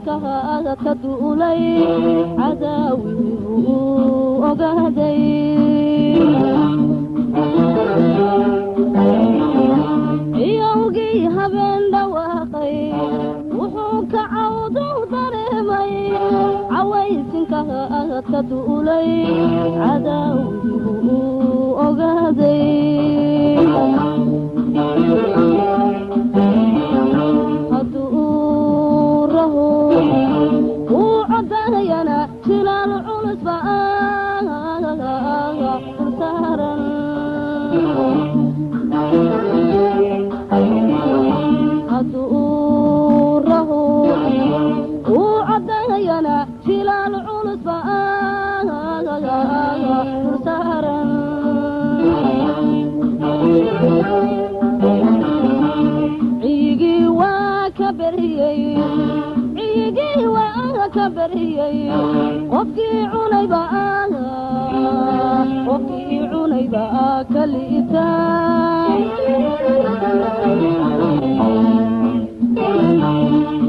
Cawaysinka ka duulay cadaawihu ogaaday. Iyowgii habeen dhawaaqay wuxuu ka cawdu dareemay. Cawaysinka ka duulay cadaawihu ogaaday. Hadduu raho uu codayana jilaal culus baa dulsaaran. Hadduu raho uu codayana jilaal culus baa dulsaaran. Ciyigii waa ka beriyey, ciyigii waa ka beriyey, qofkii cunayba, qofkii cunayba ka liita.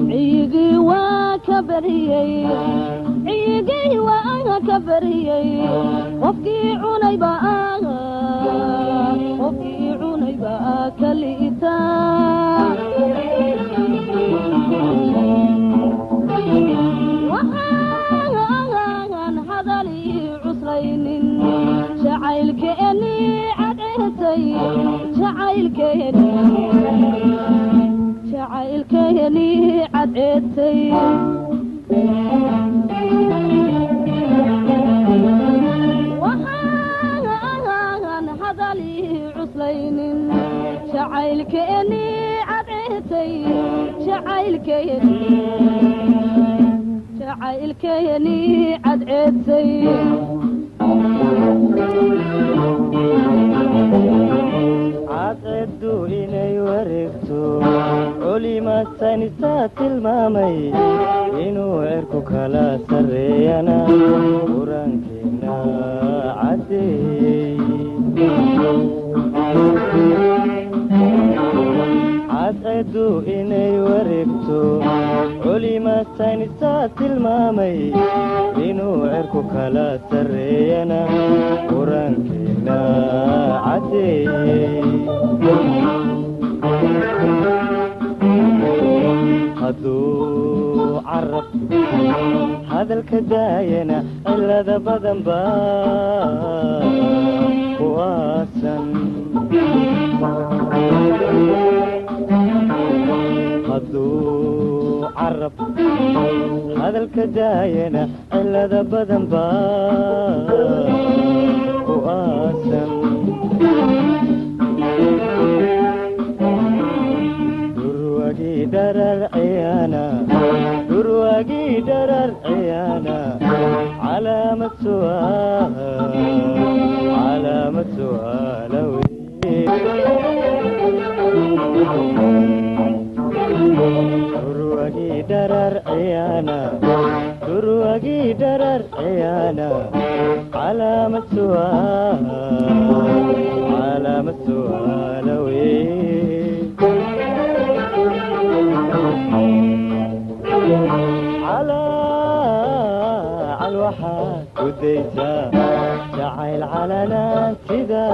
Ciyigii waa ka beriyey, ciyigii waa ka beriyey, qofkii cunayba, qofkii cunayba ka liita. Waxaan hadalii cuslaynin jacaylkeeni cadceetay, jacaylkeeni, jacaylkeeni cadceetay. Waxaan hadalii cuslaynin jacaylkeeni cadceetay, jacaylkeeni, jacaylkeeni cadceetay. Cadceeddu inay wareegto culima saynisaa tilmaamay, inuu cirku kala sarreeyana qur-aankeenna caddeeyey. Cadceeddu inay wareegto culima saynisaa tilmaamay, inuu cirku kala sarreeyana qur-aankeenna caddeeyey. Hadduu carab hadalka daayana cilada badan baa ku aasan. Hadduu carab hadalka daayana cilada badan baa ku aasan. Durwagii dharar ciyaana, durwagii dharar ciyaana, calaamad su'aal, calaamad su'aala wey. Durwagii dharar ciyaana, durwagii dharar ciyaana, calaamad su'aal, calaamad su'aala wey. Calaacal waxaad gudaysaa jacayl calanaan sida